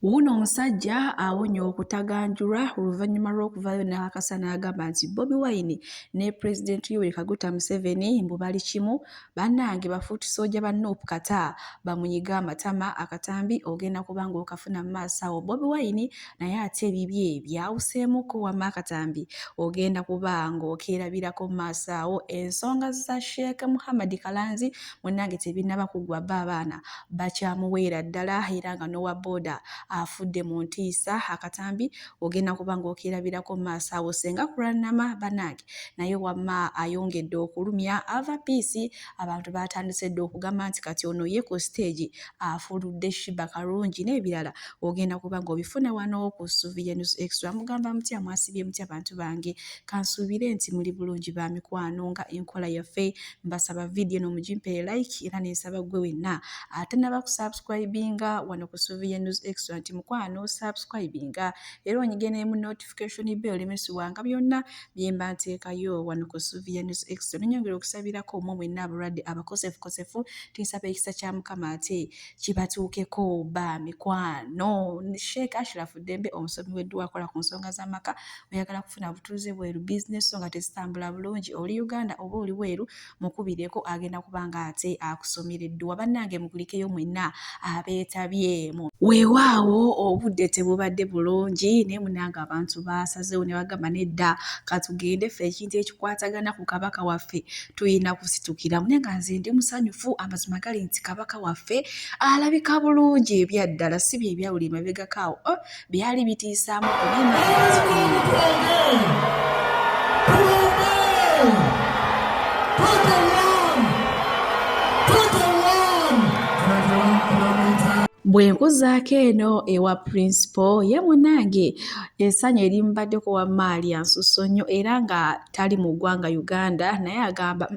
Wuuno omusajja awonye okutaganjulwa oluvannyuma lw'okuvaayo n'akakasa n'agamba nti Bobi Wine ne Pulezidenti Yoweri Kaguta Museveni mbu bali kimu. Bannange ba foot soldier ba nup kata bamunyige amatama. Akatambi ogenda kuba ng'okafuna mu maaso awo. Bobi Wine naye ate ebibye byawuseemuko, wamma akatambi ogenda kuba ng'okeerabirako mu maaso awo. Ensonga za Sheikh Muhammad Kalanzi munnange tebinnaba kuggwa, bo abaana bakyamuweera ddala era nga n'owa booda afudde mu ntiisa. Akatambi ogenda kuba ng'okeerabirako mu maaso awo. Senga Kulannama bannange naye wamma ayongedde okulumya Ava Peace. Abantu baatandise dda okugamba nti kati ono ye ku siteegi afuludde Sheebah Karungi n'ebirala ogenda kuba ng'obifuna wano ku Suvia News Extra. Mugamba mutya, mwasibye mutya bantu bange? Kansuubire nti muli bulungi ba mikwano. Nga enkola yaffe, mbasaba vidiyo eno mugimpere like, era nensaba gwe wenna atanaba kusubscribinga wano ku Suvia News Extra nti mukwano subscribinga era onyige ne mu notification bell olemesibwanga byonna byemba nteekayo wano ku Suvia News Extra. Nenyongera okusabirako omwo mwenna abalwadde abakosefukosefu, tinsaba ekisa kya Mukama ate kibatuukeko ba mikwano. Sheikh Ashraf Ddembe, omusomi w'edduwa, akola ku nsonga z'amaka. Oyagala kufuna butuuze bweru, bizinesi so nga tezitambula bulungi, oli Uganda oba oli bweru, mukubireko, agenda kuba nga ate akusomera edduwa. Bannange mukulikeyo mwenna abeetabyemu. Weewaawo obudde tebubadde bulungi, naye munange abantu baasazeewo ne bagamba nedda, katugende ffe ekintu ekikwatagana ku Kabaka waffe tulina kusitukiramu. Naye nga nze ndi musanyufu, amazima gali nti Kabaka waffe alabika bulungi ebyaddala, si bye ebyawuli emabegako awo, oh, byali bitiisaamu. Bwe nkuzaako eno ewa Principal, ye munnange essanyu erimubaddeko wamma lya nsusso nnyo, era nga tali mu ggwanga Uganda, naye agamba,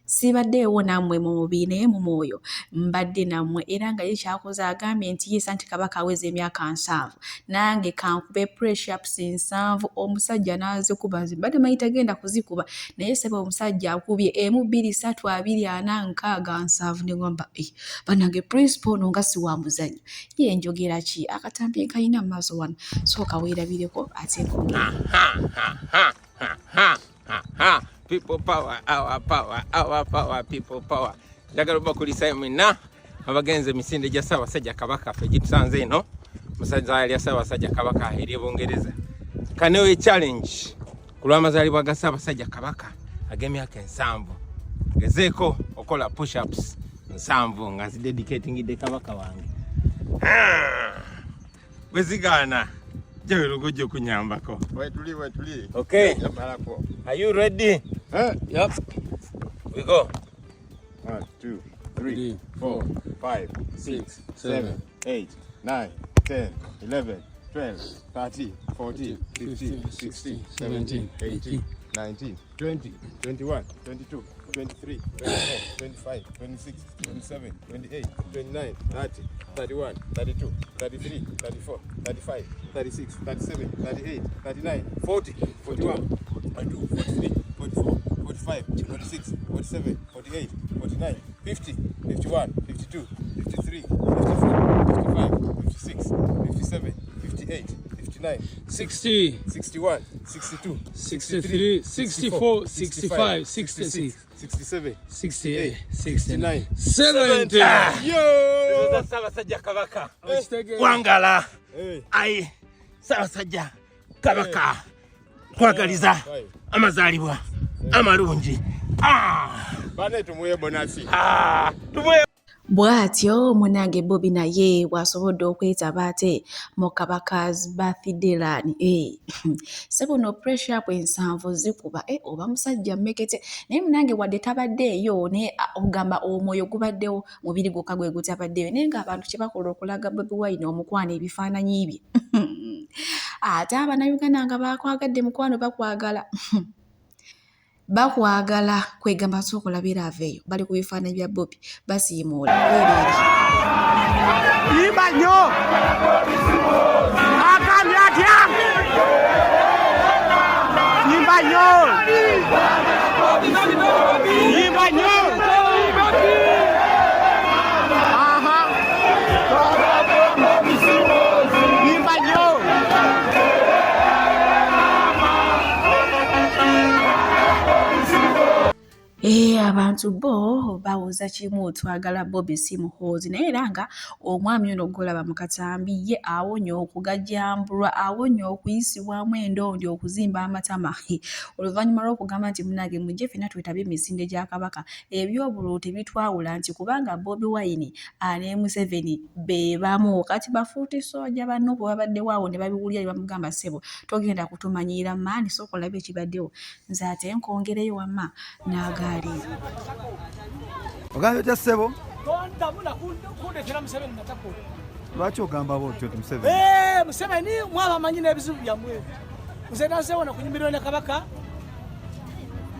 "Sibaddeewo nammwe mu mubiri, naye mu mwoyo mbadde nammwe." Era nga ye kyakoze agambye nti yeesa nti Kabaka aweza emyaka 70, nange kankube press-ups 70. Omusajja n'azikuba, nze mbadde manyi tagenda kuzikuba, naye sebe omusajja akubye emu, bbiri, ssatu, abiri, ana, nkaaga, 70. Ne ngamba, eh, bannange Principal ono nga si wa muzannyo. Ye njogera ki? Akatambi nkalina mu maaso wano, sooka weerabireko ate nkongere. People power, our power, our power, people power. Njagala obakulisayo mwenna abagenze emisinde gya Ssaabasajja Kabaka ffe gitusanze eno musaza lya Ssaabasajja Kabaka eri Bungereza. Kanewe challenge ku lw'amazaalibwa ga Ssaabasajja Kabaka ag'emyaka 70, ngezeeko okola pushups 70 nga nzidedicatingidde Kabaka wange. Bwe zigaana, jawe lugujja okunyambako. Wetuli, wetuli. Okay. Jamalako. Are you ready? Eh? Yep. We go. One, two, three, four, five, six, seven, eight, 9, 10, 11, 12, 13, 14, 15, 16, 17, 18, 19, 20, 21, 22, 23, 24, 25, 26, 27, 28, 29, 30, 31, 32, 33, 34, 35, 36, 37, 38, 39, 40, 41, 42, 43, 44, 45, 46, 47, 48, 49, 50, 51, 52, 53, 54, 55, 56, 57, 58, 59, 60, 61, 62, 63, 64, 65, 66, 67, 68, 69, 69, 70. Yo! Za Ssaabasajja Kabaka. Okitegeera? Wangala. Hey. Ayi Ssaabasajja Kabaka, kwagaliza amazaalibwa amalungi. Ah! Bane tumuwe bonasi. Ah! Tumuwe. Bw'atyo munnange Bobi naye bw'asobodde okwetaba ate mu Kabaka's birthday run. Eh, ssebo no press up 70 zikuba, eh, oba musajja mmekete. Naye munnange wadde tabaddeeyo, naye ogamba omwoyo gubaddewo, mubiri gwokka gwe gutabaddeeyo. Naye ng'abantu kye bakola okulaga Bobi Wine omukwano, ebifaananyi bye. Ate Abannayuganda nga baakwagadde mukwano, bakwagala. Bakwagala kwegamba sooka olabira aveeyo bali ku bifaananyi bya Bobi basiimuula beereere. Yimba nnyo! Agambye atya? Yimba nnyo! Yimba nnyo! Aha! Eh, abantu bo bawoza kimu twagala Bobi si Muhoozi naye era nga omwami ono gw'olaba mu katambi ye awonye okugajambulwa awonye okuyisibwamu endondi okuzimba amatama oluvannyuma lw'okugamba nti munnange mujje ffenna twetabe emisinde gya Kabaka eby'obululu tebitwawula nti kubanga Bobi Wine ne Museveni be bamu kati bafuuti sooja ba Nup babaddewo awo ne babiwulira ne bamugamba ssebo togenda kutumanyiira maani sooka olabe ekibaddewo nze ate nkwongereyo wamma n'agaali. Ogambye otya ssebo? Tondamu nakundetera Museveni matako. Lwaki ogamba bwotyo nti Museveni? Eh, Museveni mwaba amanyi n'ebizibu byammwe. Nze nazeewo nakunyumirwa ne Kabaka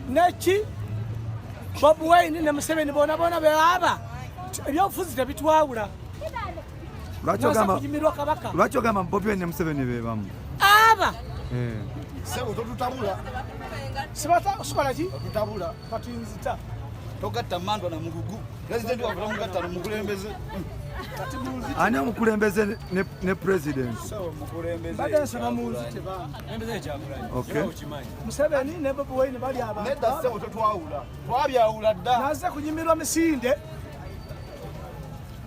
neki Bobi Wine ne Museveni bona bona beaba ebyobufuzi tebitwawula. Lwaki ogamba kunyumirwa Kabaka? Lwaki ogamba Bobi Wine ne Museveni be bamu? Aba. Eh. Sebo totutabula. Sibata sikola ki? Totutabula. Kati nzita. Togatta mandwa na mugugu. President waffe tomugatta na mukulembeze. Kati munzite. Ani omukulembeze ne, ne president? Sebo mukulembeze. Mbadde nsaba munzite ba. Okay. Museveni ne Bobi Wine bali abantu. Nedda sebo totwawula. Twabyawula dda. Naze kunyumirwa misinde.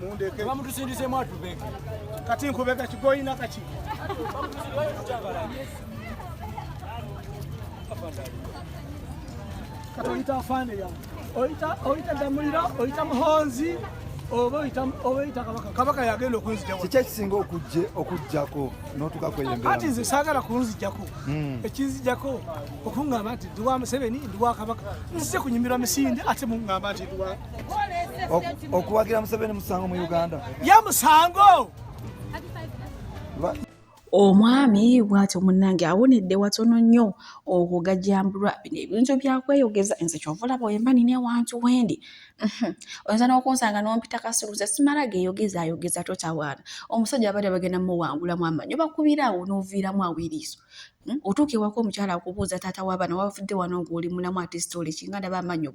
Mundeke. Bamutusindisemu atubeke. Kati nkubeka kigoyina kaki. Kati oyita afande yange. Oyita oyita Damulira, oyita Muhonzi, oba oyita oba oyita Kabaka. Kabaka yagenda okunzija wano. Kiki ekisinga okujje okujjako n'otuuka ku eyo embeera? Kati nze saagala kunzijjako. Ekinzijjako okungamba nti ndi wa Museveni, ndi wa Kabaka. Nzize kunyumirwa misinde ate mungamba nti ndi wa Okuwagira Museveni musango mu Uganda? Ya musango. Omwami bw'atyo munnange awonedde watono nnyo okugajambulwa. Bino ebintu bya kweyogeza nze ky'ova olaba bwe mba nina ewantu wendi oyinza n'okunsanga n'ompita kasiruza simala geeyogezaayogeza totawaana. Omusajja abadde bagenda mmuwangulamu amanyo bakubira awo n'oviiramu awo eriiso. Otuuka ewaka omukyala akubuuza taata w'abaana wavudde wano ng'oli mulamu ate sitole ki nga ndaba amannyo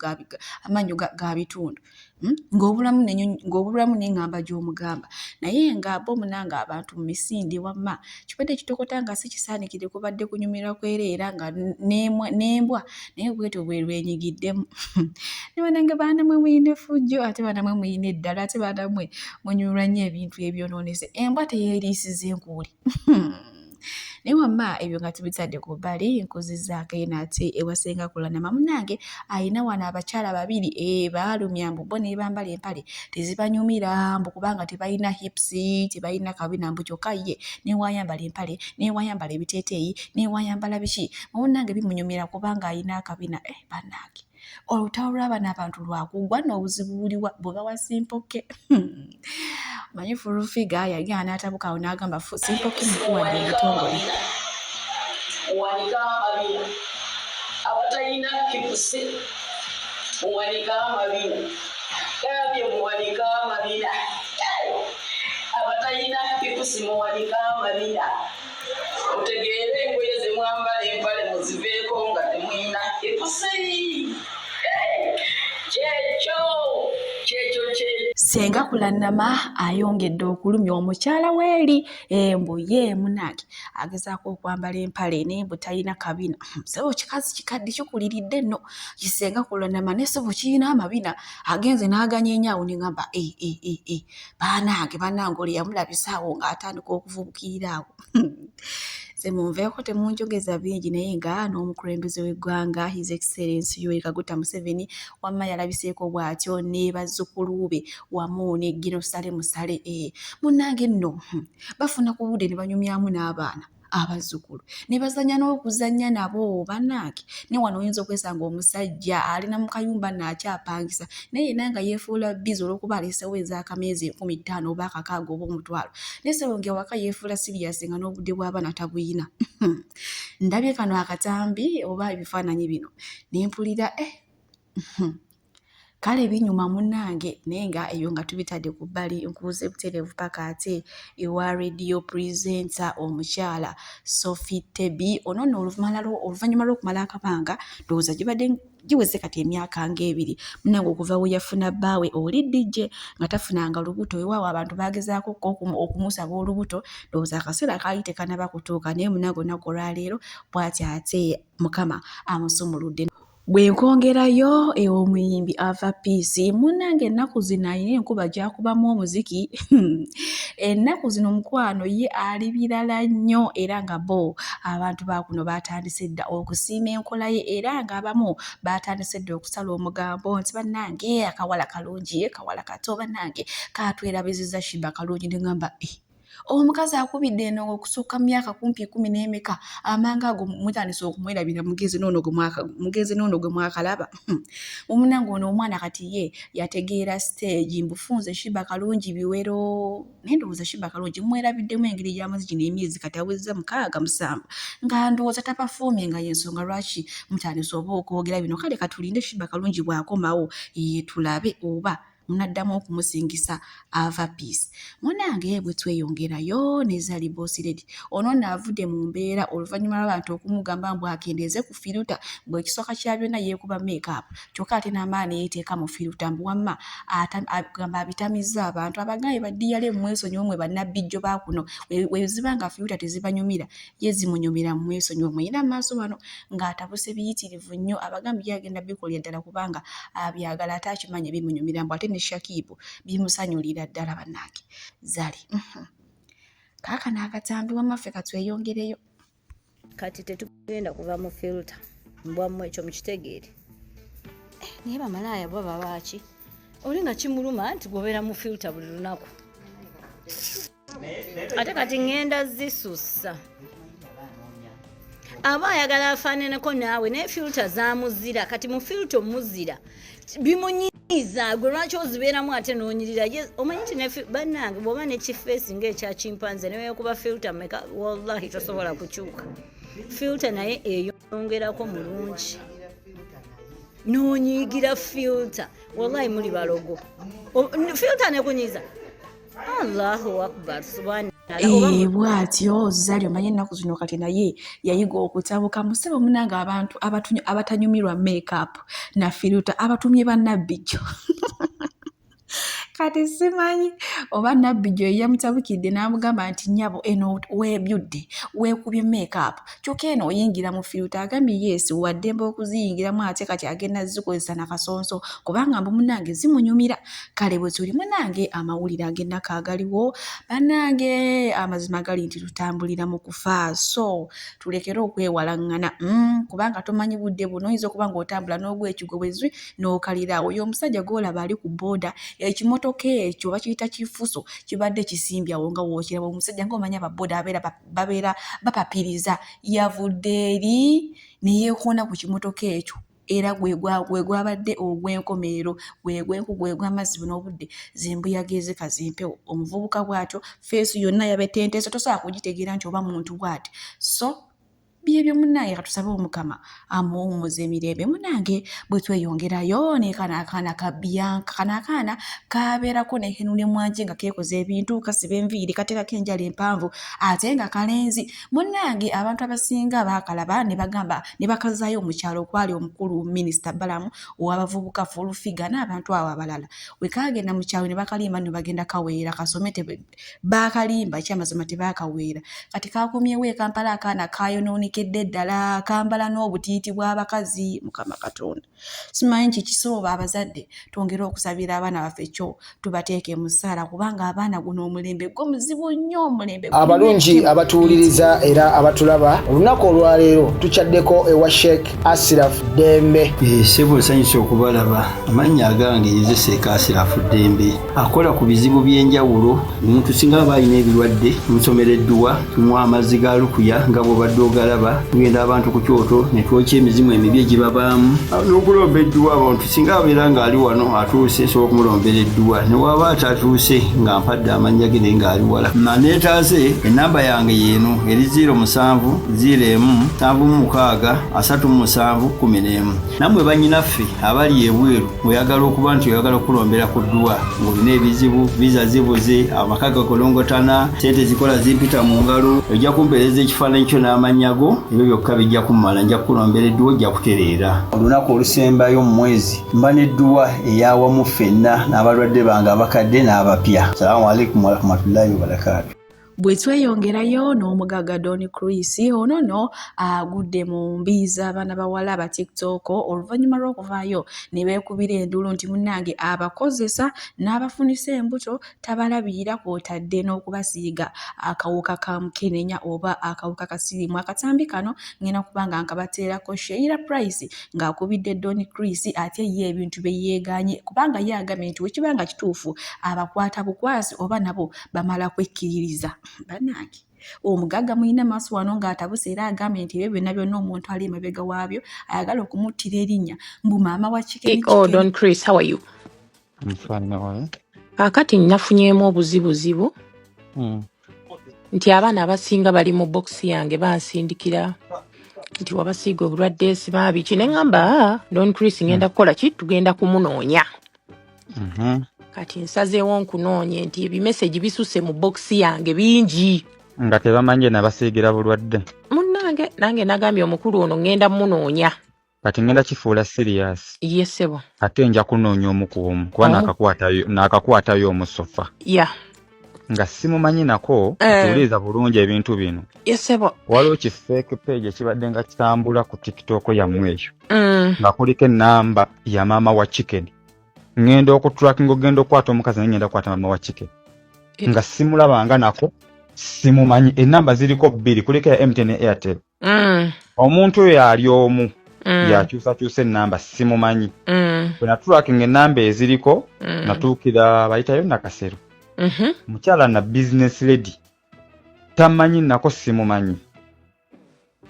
amannyo ga bitundu. Ng'obulamu ng'obulamu n'eŋŋamba gy'omugamba. Naye nga bo munnange abantu mu misinde wamma kibadde kitokota nga si kisaanikire kubadde kunyumirwa kwereera nga n'embwa naye bwetyo bwe lwenyigiddemu. Ne bannange baana mmwe muyina effujjo ate baana mmwe muyina eddala ate baana mmwe munyumirwa nnyo ebintu ebyonoonese. Embwa teyeeriisiza enkuuli. Naye wamma ebyo nga tubitadde ku bbali nkuzizzaako eno ate ewa Ssenga Kulanama munnange alina wano abakyala babiri baalumya mbu bo ne bambala empale tezibanyumira mbu kubanga tebalina hips tebalina kabina mbu kyokka ye ne wayambala empale ne wayambala ebiteeteeyi ne wayambala biki munnange bimunyumira kubanga alina akabina bannange olutalo lw'abano abantu lwakugwa n'obuzibu buliwa bwe bawa Simple K. Omanyi Full Figure yagenda n'atabuka awo n'agamba Simple K mukuwadde ebitongole. Muwanika amabina abatalina hips, muwanika amabina gambye, muwanika amabina abatalina hips, muwanika amabina mutegeere engoye ze mwambala empale muziveeko nga temuyina hips. Kyekyo kyekyo kyekyo. Ssenga Kulanama ayongedde okulumya omukyala weeri mbu ye munnange agezaako okwambala empale naye mbu talina kabina. Ssebo kikazi kikadde kikuliridde nno kisenga Kulanama naye ssebo kirina amabina agenze n'aganyeenya awo ne ŋŋamba bannange bannange olwo yamulabisa awo ng'atandika okuvubukirira awo. Nze munveeko temunjogeza bingi naye nga n'omukulembeze w'eggwanga His Excellency Yoweri Kaguta Museveni wamma yalabiseeko bw'atyo ne bazzukulu be wamu ne Gino Sale Musale. Munnange nno bafuna ku budde ne banyumyamu n'abaana abazzukulu ne bazannya n'okuzannya nabo bannange. Ne wano oyinza okwesanga omusajja alina mu kayumba n'akyapangisa naye yenna nga yeefuula busy olw'okuba aleesewo ez'akameezi 50,000 oba akakaaga oba omutwalo naye ssebo ng'ewaka yeefuula serious nga n'obudde bw'abaana tabuyina. Ndabye kano akatambi oba ebifaananyi bino ne mpulira kale binyuma munnange naye nga ebyo nga tubitadde ku bbali nkuuze butereevu paka ate ewa radio presenter omukyala Sophie Tebi ono nno oluvannyuma lw'okumala akabanga ndowooza gibadde giweze kati emyaka ng'ebiri munnange okuva we yafuna bbaawe oli DJ nga tafunanga lubuto weewaawo abantu baagezaako okumusaba olubuto ndowooza akaseera kaali tekannaba kutuuka naye munnange olunaku olwaleero bw'atyo ate Mukama amusumuludde. Bwe nkwongerayo ew'omuyimbi Ava Peace, munnange ennaku zino alina enkuba gy'akubamu omuziki. Ennaku zino mukwano ye ali birala nnyo era nga bo abantu ba kuno baatandise dda okusiima enkola ye era ng'abamu baatandise dda okusala omugambo nti bannange akawala kalungi, kawala kato bannange kaatwerabizizza Sheebah Kalungi ne ŋŋamba eh! Omukazi akubidde endongo okusukka mu myaka kumpi ekkumi n'emeka, amangu ago mutandise okumwerabira mugenze n'ono gwe mwaka mugenze n'ono gwe mwakalaba. Munnange ono omwana kati ye yategeera siteegi mbu funze Sheebah Kalungi biwero. Naye ndowooza Sheebah Kalungi mumwerabiddemu engeri gy'amaze gino emyezi kati awezezza mukaaga musanvu nga ndowooza tapafominga y'ensonga lwaki mutandise oba okwogera bino. Kale katulinde Sheebah Kalungi bw'akomawo tulabe oba munaddamu okumusingisa Ava Peace. Munange bwe tweyongerayo ne Zari Boss Lady ono nno avudde mu mbeera oluvannyuma lw'abantu okumugamba mbu akendeeze ku firuta mbu ekisooka kya byonna yeekuba make-up kyokka ate n'amala ne yeeteeka mu firuta mbu wamma agamba abitamizza abantu abagambye baddiyale mwesonyiwe mwe bannabbijjo ba kuno we ziba nga firuta tezibanyumira ye zimunyumira mwesonyiwe muyina maaso wano ng'atabuse biyitirivu nnyo abagambye ye agenda bikolera ddala kubanga abyagala ate akimanyi bimunyumira mbu ate ne Shakibu bimusanyulira ddala bannange Zari. Kaakano akatambi wamma ffe katweyongereyo. Kati tetugenda kuva mu filter mbwammwe ekyo mukitegeere. Naye bamalaaya bo babaaki oli nga kimuluma nti gobeera mu filter buli lunaku ate kati ŋŋenda zisussa aba ayagala afaananeko naawe naye filter zamuzira kati mu filter omuzira bimunyiiza gwe lwaki ozibeeramu ate n'onyirira omanyi nti bannange bw'oba nekifeesi ng'ekya chimpanze newekuba filter meka wallahi tosobola kukyuka filter naye eyongerako mulungi n'onyiigira filter wallahi muli balogo filter nekunyiiza Allahu akbar subhana Bw'atyo Zari omanyi ennaku zino kati naye yayiga okutabuka musebo munange abantu abatanyumirwa make-up na firuta abatumye bannabbijjo kati simanyi oba Nabbijjo ye yamutabukidde n'amugamba nti nnyabo eno weebyudde weekubye make-up kyokka eno oyingira mu firuta agambye yes waddembe okuziyingiramu ate kati agenda zikozesa na kasonso kubanga mbu munnange zimunyumira kale bwe tuli munnange amawulire ag'ennaku agaliwo bannange amazima gali nti tutambulira mu kufa so tulekere okwewalaŋŋana kubanga tomanyi budde buno oyinza okuba ng'otambula n'ogwa ekigwo bwe zwi n'okalira awo. Oyo omusajja gw'olaba ali ku bbooda ekimotoka ekyo bakiyita kifuso kibadde kisimbye awo nga w'okiraba omusajja ng'omanyi aba bbooda babeera bapapiriza yavudde eri ne yeekoona ku kimotoka ekyo era gwe gwabadde ogw'enkomerero gwe gw'enku gwe gw'amazzi buno obudde zimbuyaga ezikaza empewo omuvubuka bw'atyo feesi yonna yabetentese tosobola kugitegeera nti oba muntu bw'ati so byebyo munnange katusabe omukama amuwummuze emirembe munnange bwe tweyongerayo ne kano akaana ka Bianca kano akaana kabeerako ne Henry Mwanje nga keekoza ebintu kasiba enviiri kateekako enjala empanvu ate nga kalenzi munnange abantu abasinga baakalaba ne bagamba ne bakazaayo mu kyalo okwali omukulu minisita Balamu ow'abavubuka Full Figure n'abantu abo abalala we kaagenda mu kyalo ne bakalimba ne bagenda kaweera kasome baakalimba ekyamazima tebaakaweera kati kakomyewo e Kampala akaana kaayonoonekedde ddala kambala n'obutiiti bw'abakazi mukama katonda simanyi kikisooba abazadde twongere okusabira abaana baffe kyo tubateeke mu ssaala kubanga abaana guno omulembe gwo muzibu nnyo omulembe abalungi abatuwuliriza era abatulaba olunaku olwaleero tukyaddeko ewa Sheikh Asiraf Ddembe. Ssebo nsanyuse okubalaba amannya agange nze Sheikh Asiraf Ddembe akola ku bizibu by'enjawulo omuntu singa aba alina ebirwadde tumusomera edduwa tumuwa amazzi ga lukuya nga bw'obadde ogalaba tugenda abantu ku kyoto ne twokya emizimu emibi egibabaamu n'okulomba edduwa abantu singa abeera ng'ali wano atuuse nsobola okumulombera edduwa ne waba atatuuse nga mpadde amannya ge naye ng'ali wala naneetaase ennamba yange yeeno eri 07 01 76 37 11 Nammwe bannyinaffe abali ebweru ng'oyagala okuba nti oyagala okukulombera ku dduwa ng'olina ebizibu, viza zibuze, amaka gakolongotana, ssente zikola zimpita mu ngalo, ojja kumpeereza ekifaananyi kyo n'amannya go, ebyo byokka bijja kummala nja kukulombera edduwa ojja kutereera. Olunaku olusembayo mu mwezi mba n'edduwa ey'awamu ffenna n'abalwadde bange abakadde n'abapya. Salaamu alaikum warahmatullahi wabarakaatu. Bwe tweyongerayo n'omugagga Don Chris ono no agudde mu mbi z'abaana bawala aba TikTok oluvannyuma lw'okuvaayo ne beekubira enduulu nti munnange abakozesa n'abafunisa embuto tabalabirira kw'otadde n'okubasiiga akawuka ka mukenenya oba akawuka ka siriimu. Akatambi kano ngenda kuba nga nkabateerako Sheila Price ng'akubidde Don Chris ate ye ebintu bye yeegaanye kubanga ye agambye nti bwe kiba nga kituufu abakwata bukwasi oba nabo bamala kwekkiririza. Bannange omugagga mulina maaso wano ng'atabuse era agambye nti ebyo byonna byonna omuntu ali emabega waabyo ayagala okumuttira erinnya mbu maama wa Chicken Oh, Chicken. Don Chris, how are you? I'm fine, how are you? Kaakati nnafunyeemu obuzibuzibu nti abaana abasinga bali mu bokisi yange bansindikira nti wabasiiga obulwadde siba biki ne ŋŋamba "Ah, Don Chris ŋŋenda kukola ki tugenda kumunoonya. Kati nsazeewo nkunoonye nti ebimesegi bisusse mu bokisi yange bingi. Nga tebamanyi nabasiigira bulwadde. Munnange nange nagambye omukulu ono ŋŋenda munoonya. Kati ngenda kifuula serious. Ye ssebo. Ate nja kunoonya omu ku omu kuba Omu naakakwatayo omusofa. Ya. Nga simumanyi nako Eh, ntuwuliriza bulungi ebintu bino. Ye ssebo. Waliwo ki fake page ekibadde nga kitambula ku TikTok yammwe eyo. Nga kuliko ennamba ya maama wa Chicken. Ngenda okutrackinga ogenda okukwata omukazi naye ngenda kukwata maama wa Chicken. Nga simulabanga nako simumanyi ennamba ziriko bbiri kuliko eya MTN ne Airtel. Omuntu oyo ali omu yakyusakyusa ennamba simumanyi. Bwe natrackinga ennamba eziriko natuukira bayitayo Nakasero. Mukyala na business lady tamanyi nako simumanyi.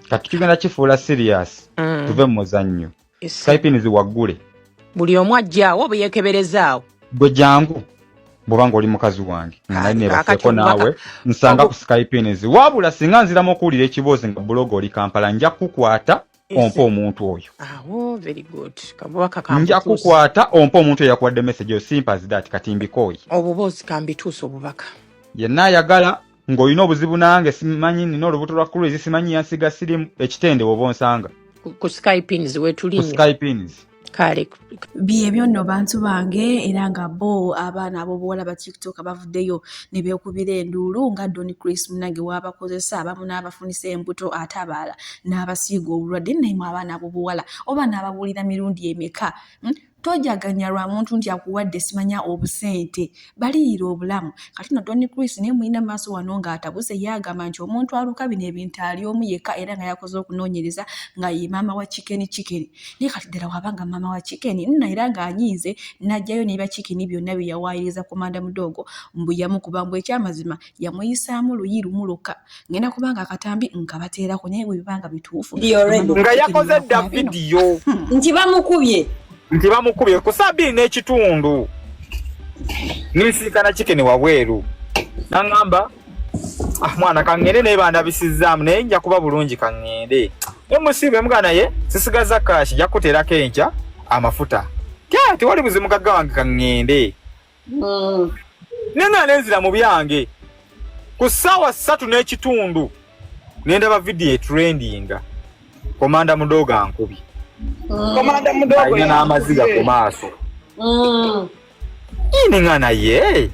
Kati tugenda kifuula serious tuve mu muzannyo. Yes. Skype ziwaggule. Buli omu ajja awo bwe yeekeberezaawo. Gwe jangu bw'oba ng'oli mukazi wange nga nali Kaakati neebaseeko obubaka naawe nsanga ku Skype wabula singa nziramu okuwulira ekiboozi nga buloga oli Kampala nja kukwata ompe omuntu oyo. Awo very good. Kabubaka Nja kambutuuse. kukwata ompe omuntu oyo yakuwadde message eyo simple as that kati mbikooye. Obuboozi kambituuse obubaka. Yenna ayagala ng'olina obuzibu nange simanyi nina olubuto lwa cruise simanyi yansiga sirimu ekitende woba onsanga. Ku Skype wetuli Ku nnyo. Skype. Kale. Byebyo nno bantu bange era nga bo abaana ab'obuwala ba TikTok bavuddeyo ne beekubira enduulu nga Don Chris munnange w'abakozesa abamu n'abafunisa embuto ate abalala n'abasiiga obulwadde. Nnaye mmwe abaana ab'obuwala oba n'ababuulira mirundi emeka? Tojaganya lwa muntu nti akuwadde simanya obusente baliyira obulamu. Kati nno Don Chris naye mulina maaso wano ng'atabuse ye agamba nti omuntu aluka bino ebintu ali omu yekka era nga yakoze okunoonyereza nga ye maama wa Chicken Chicken. Naye kati ddala waba nga maama wa Chicken nno era ng'anyiize n'aggyayo n'ebya Chicken byonna bye yawaayiriza Komanda Mudoogo mbu yamukuba mbu ekyamazima yamuyisaamu luyi lumu lwokka. Ngenda kuba nga akatambi nkabateerako naye bwe biba nga bituufu. Nga yakoze dda vidiyo nti bamukubye nti bamukubye ku saa 2:30 ninsinkana Chicken wabweru naŋŋamba ah, mwana kaŋŋende naye bandabisizzaamu naye nja kuba bulungi kaŋŋende ne musiibe muga naye sisigaza kashi nja kukuteerako enkya amafuta tya tewali buzibu mugagga wange kaŋŋende naye nga nenzira mu byange ku ssaawa 3:30 nendaba vidiyo etrendinga Komanda Mudogo ankubye. Komanda Mudogo alina n'amaziga ku maaso. Ine nga naye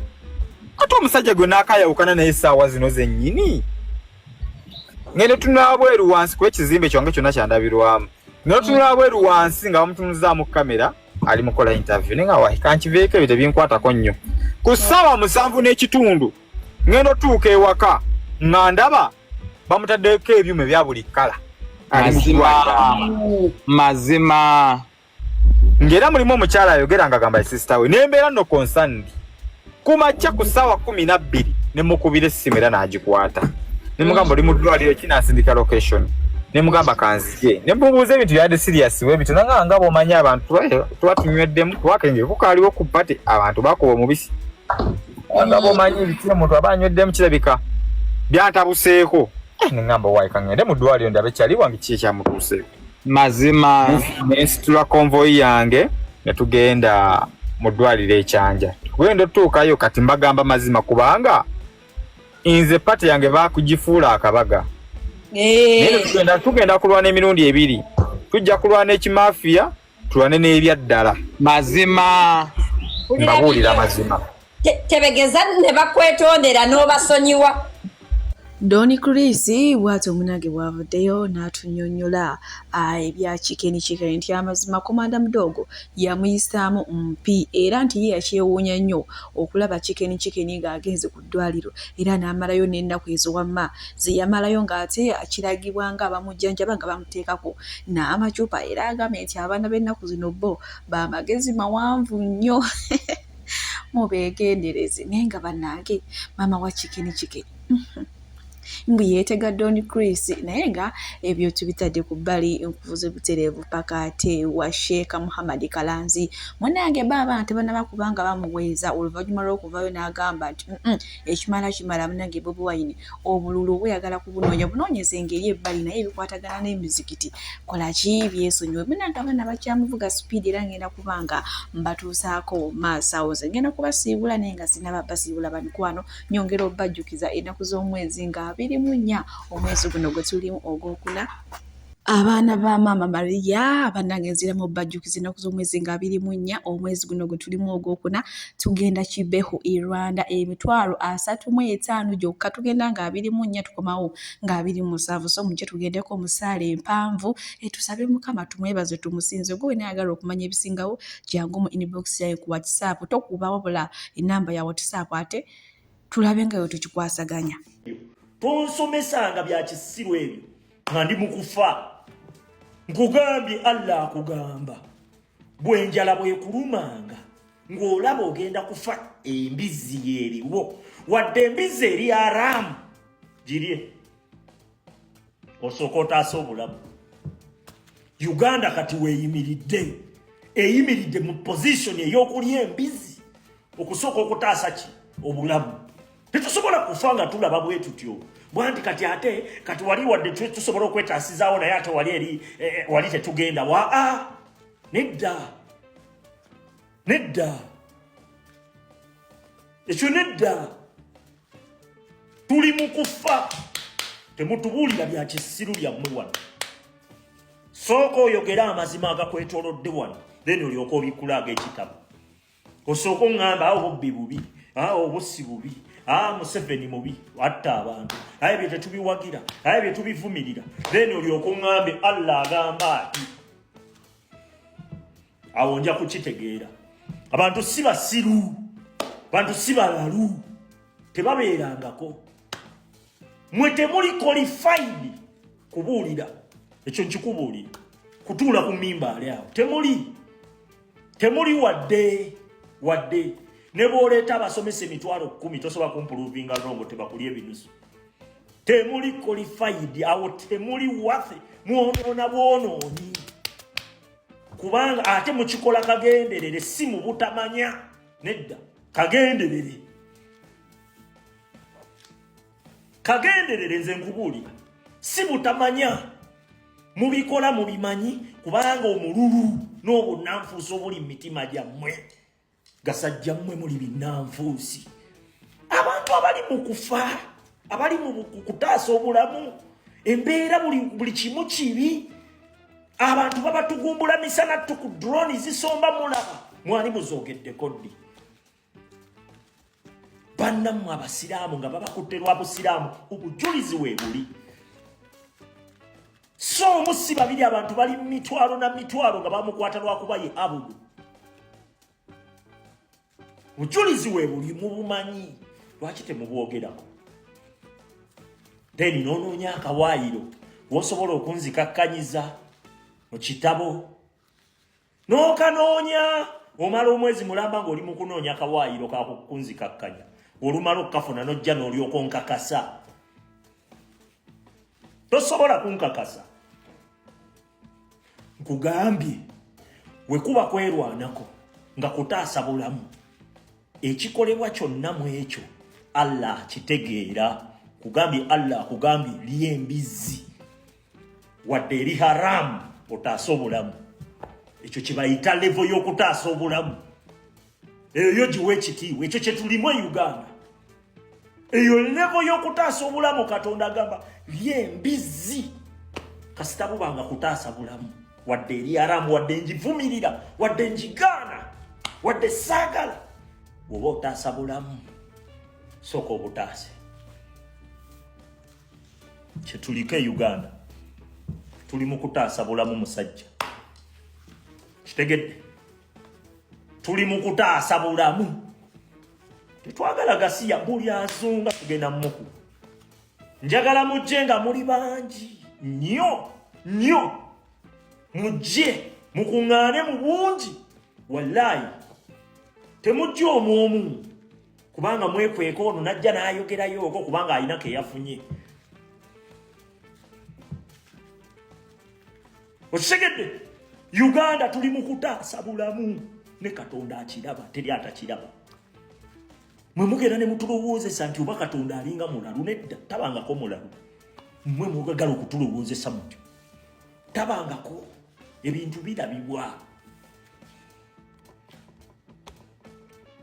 ate omusajja gwe naakayawukana naye essaawa zino zennyini ngenda tunula bweru wansi kuba ekizimbe kyange kyonna kyandabirwamu ngenda tunula bweru wansi nga bamutunuzaamu kamera ali mukola interview naye nga wahi kankiveeko ebyo tebinkwatako nnyo ku ssaawa 7:30 ngenda otuuka ewaka nga ndaba bamutaddeko ebyuma ebya buli kkala. Mazima. Mazima. Ng'era mulimu omukyala ayogera nga gamba sister we nembeera nno concerned ku makya ku ssaawa 12 ne mukubira essimu era n'agikwata ne mugamba oli mu ddwaliro ki n'asindika location ne mugamba kanzije ne mubuuza ebintu byadde serious we bityo nanga nga bw'omanyi abantu tuba tunyweddemu kuba kukaaliwo ku party abantu bakuba omubisi nga bw'omanyi ebiti omuntu aba anyweddemu kirabika byantabuseeko ne ŋŋamba waayi kaŋŋende mu ddwaliro ndabe kyali wange ki ekyamutuuseeko. Mazima. Nensitula konvoyi yange ne tugenda mu ddwaliro ekyanja tugenda otutuukayo kati mbagamba mazima kubanga nze pati yange baakugifuula akabaga naye tugenda kulwana emirundi ebiri tujja kulwana ekimafiya tulwane n'ebyaddala. Mazima. Mbabuulira mazima. Tebegeza ne bakwetondera n'obasonyiwa. Don Chris bw'atyo munnange bw'avuddeyo n'atunnyonnyola ebya Chicken Chicken nti amazima Komanda Mudoogo yamuyisaamu mpi era nti ye yakyewuunya nnyo okulaba Chicken Chicken ng'agenze ku ddwaliro era n'amalayo n'ennaku ezo wamma ze yamalayo ng'ate akiragibwa nga abamujjanjaba nga bamuteekako n'amacupa era agambye nti abaana b'ennaku zino bo ba magezi mawanvu nnyo mubeegendereze naye nga bannange maama wa Chicken Chicken mbu yeetega Don Chris naye nga ebyo tubitadde ku bbali nkuvuze butereevu paka ate wa Sheikh Muhammad Kalanzi munnange baaba tebanaba kubanga bamuweeza oluvannyuma lw'okuvaayo n'agamba nti ekimala kimala munnange Bobi Wine obululu obweyagala kubunoonya bunoonyeze ngeri ebbali naye ebikwatagana n'emizikiti kola ki byesonyiwe munnange abaana bakyamuvuga sipiidi era ngenda kuba nga mbatuusaako maaso awo nze ngenda kubasiibula naye nga sinaba basiibula bamikwano Nyongera obajjukiza ennaku z'omwezi nga 24 omwezi guno gwe tulimu ogwokuna. Abaana ba Maama Maria bannange nziramu obajjukiza ennaku z'omwezi nga 24 omwezi guno gwe tulimu ogwokuna tugenda Kibeho e Rwanda 35000 gyokka tugenda nga 24 tukomawo nga 27 so mujje tugendeko mu ssaala empanvu tusabe Mukama tumwebaze tumusinze gwe wena ayagala okumanya ebisingawo jangu mu inbox yayo ku WhatsApp tokuba wabula enamba ya WhatsApp ate tulabe nga wetukikwasaganya. Tonsomesanga bya kisiru ebyo nga ndi mu kufa. Nkugambye Allah akugamba bwenjala bwekulumanga ng'olaba ogenda kufa embizzi yeeriwo wadde embizzi eri haramu girye osooka otaasa obulamu uganda kati weeyimiridde eyimiridde mu position ey'okulya embizi okusooka okutaasa ki obulamu tetusobola kufa nga tulaba bwe tutyo bwanti kati ate kati wali wadde tusobola okwetaasizaawo naye ate wali eri eh, eh, wali tetugenda waa ah, nedda nedda ekyo nedda tuli mu kufa temutubuulira bya kisiru byammwe wano sooka oyogere amazima agakwetolodde wano then olyoka obikkula ag'ekitabo osooka oŋŋamba awo bubbi bubi awo obussi bubi a museveni mubi atta abantu aye bye tetubiwagira aye bye tubivumirira then olyoka oŋŋambe allah agamba ati awo nja kukitegeera abantu si basiru abantu si balalu tebabeerangako mwe temuli qualified kubuulira ekyo nkikubuulira kutuula ku mimbaale awo temuli temuli wadde wadde ne bwoleeta abasomesa 100,000 tosobola kumpuluvinga rongo tebakulya ebinusu temuli qualified awo temuli wafe mwonoona bwonoonyi kubanga ate mukikola kagenderere si mu butamanya nedda kagenderere kagenderere nze nkubuulira si butamanya mubikola mubimanyi kubanga omululu n'obunnanfuusi obuli mu mitima gyammwe gasajja mmwe muli binnanfuusi abantu abali mu kufa abali mu kutaasa obulamu embeera buli kimu kibi abantu babatugumbula misana ttuku drone zisomba mulaba mwali muzogeddeko ddi bannammwe abasiraamu nga babakutte lwa busiraamu obujulizi weebuli so omu si babiri abantu bali mitwalo na mitwalo nga bamukwata lwakuba ye abudu bujulizi weebuli mubumanyi lwaki temubwogerako then nonoonya akawaayiro wosobola okunzikakkanyiza mu kitabo n'okanoonya omala omwezi mulamba ng'oli mu kunoonya kawaayiro kakukunzikakkanya olumala okukafuna n'ojja n'olyoka onkakasa tosobola kunkakasa nkugambye wekuba kwerwanako nga kutaasa bulamu ekikolebwa kyonna mu ekyo allah akitegeera kugambye allah akugambye lya embizzi wadde eri haramu otaase obulamu ekyo kyebayita levo y'okutaasa obulamu eyo yo giwa ekitiibwa ekyo kyetulimu e uganda eyo levo y'okutaasa obulamu katonda agamba lya embizzi kasita bubanga kutaasa bulamu wadde eri haramu wadde ngivumirira wadde ngigaana wadde saagala bw'oba otaasa bulamu sooka obutaase. Kyetuliko e Uganda tuli mu kutaasa bulamu musajja. Kitegedde, tuli mu kutaasa bulamu, tetwagala gasiya. Buli azunga tugenda muku. Njagala mujje nga muli bangi nnyo nnyo, mujje mukuŋŋaane mu bungi. Wallayi temujja omu omu, kubanga mwekweka ono najja n'ayogerayo okwo kubanga alina ke yafunye. Okitegedde? Uganda tuli mu kutaasa bulamu, ne Katonda akiraba, teri atakiraba. Mwe mugenda ne mutulowoozesa nti oba Katonda alinga mulalu. Nedda, tabangako mulalu. Mwe mugagala okutulowoozesa mutyo, tabangako. Ebintu birabibwa.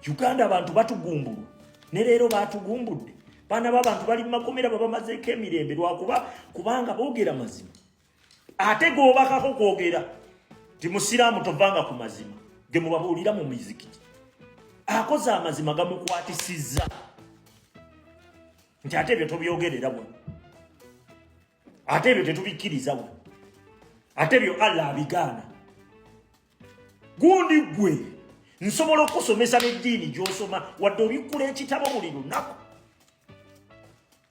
Uganda abantu batugumbulwa, ne leero batugumbudde. Baana b'abantu bali mu makomera, babamazeeko emirembe lwakuba kubanga boogera mazima. Ate gobakako kwogera nti musiraamu tovanga ku mazima ge mubabuulira mu mizikiti. Akoze amazima gamukwatisizza nti ate ebyo tobyogerera wano, ate ebyo tetubikkiriza wano, ate ebyo Allah abigaana. Gundi gwe nsobola okukusomesa n'eddiini gy'osoma, wadde obikkula ekitabo buli lunaku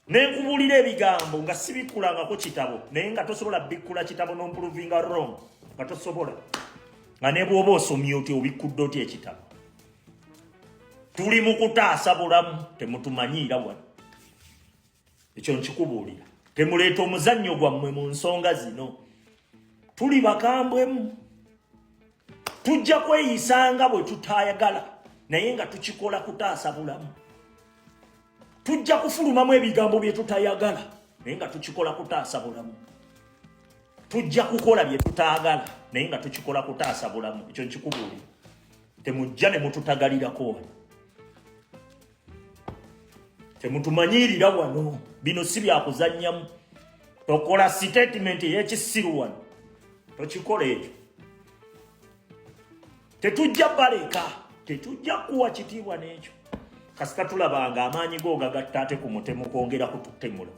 nenkubuulira ebigambo nga sibikkulangako kitabo, naye nga tosobola bikkula kitabo n'ompuruvinga wrong, nga tosobola, nga ne bw'oba osomye otya obikkudde otya ekitabo. Tuli mu kutaasa bulamu, temutumanyiira wano, ekyo nkikubuulira. Temuleeta omuzannyo gwammwe mu nsonga zino. Tuli bakambwemu, tujja kweyisanga bwe tutayagala, naye nga tukikola kutaasa bulamu. Tujja kufulumamu ebigambo bye tutayagala, naye nga tukikola kutaasa bulamu. Tujja kukola bye tutaagala, naye nga tukikola kutaasa bulamu. Ekyo nkikubuulira. Temujja ne mututagalirako wano, temutumanyiirira wano. Bino si byakuzannyamu. Tokola sitatimenti ey'ekisiru wano, tokikola ekyo. Tetujja baleka, tetujja kuwa kitiibwa n'ekyo. Kasita tulabanga amaanyi go gagatta ate ku mutemu kwongera kututemula.